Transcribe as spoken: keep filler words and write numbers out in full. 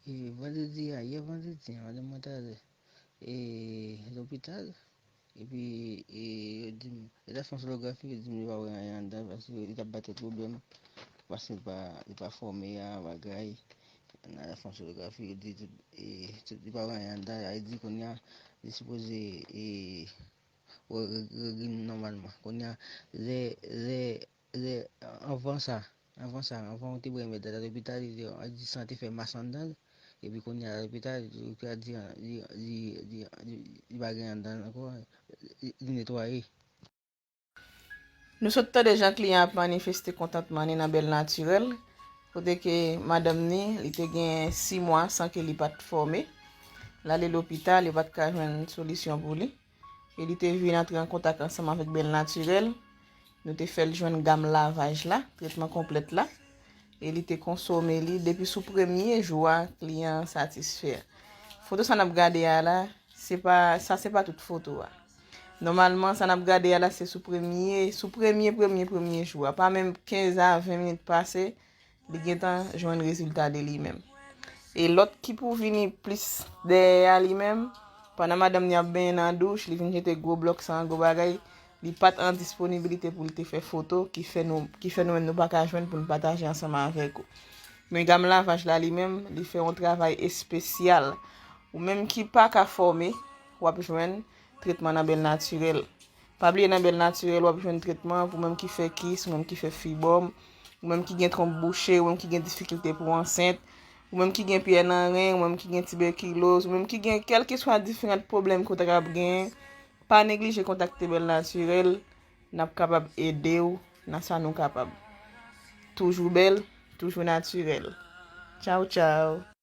E vandredi a, yè vandredi a, madanm mwen t al e lopital, epi e yo di m, yo t al fè yon sonografi, yo di m li pa wè anyen anndan, paske li t ap bay tèt pwoblèm, paske li pa, li pa fòme a, bagay. N al fè yon sonografi, yo di tout, e, tout, li pa wè anyen anndan, a di kounye a, li sipoze e, wè règ li nòmalman. Kounye a, lè, lè, lè, anvan sa, anvan sa, anvan ou te wè mèt la lopital, li te, di san te fè mas anndan l, epi kounye a lopital, doktè a di, di, di, di, di, li pa gen anndan l ankò, li, li netwaye. Nou sot tande jan kliyan ap manifeste kontantman ni nan Bèl Natirèl, kote ke madanm ni, li te gen sis mwa san ke li pa t fòme. L ale lopital, yo pa t ka jwenn solisyon pou li. E li te vin antre an kontak ansanm avèk Bèl Natirèl. Nou te fè l jwenn gam lavaj la, tretman konplèt la. E li te konsome li depi sou premye jou a, kliyan an satisfè. Foto sa n ap gade a la, se pa, sa se pa tout foto a. Nòmalman, sa n ap gade a la, se sou premye, sou premye, premye, premye jou a. Pa menm kenz a ven minit pase, li gentan jwenn rezilta de li menm. E lòt ki pou vini plis dèyè a li menm, pandan madanm ni ap benyen nan douch, li vin jete gwo blòk san gwo bagay, li pa t an disponibilite pou li te fè foto, ki fè nou, ki fè nou menm nou pa ka jwenn pou n pataje ansanm avèk ou. Men gam lavaj la li menm, li fè yon travay espesyal. Ou menm ki pa ka fòme, w ap jwenn tretman nan Bèl Natirèl. Pa bliye nan Bèl Natirèl, w ap jwenn tretman pou menm ki fè kis, ou menm ki fè fibòm, ou menm ki gen twonp bouche, ou menm ki gen difikilte pou ansent, ou menm ki gen pyè nan ren, ou menm ki gen tibèkiloz, ou menm ki gen kèlkeswa diferan pwoblèm ke w ta kab genyen, pa neglije kontakte Bèl Natirèl, n ap kapab ede w nan sa nou kapab. Toujou bèl, toujou natirèl. Tchaw, tchaw.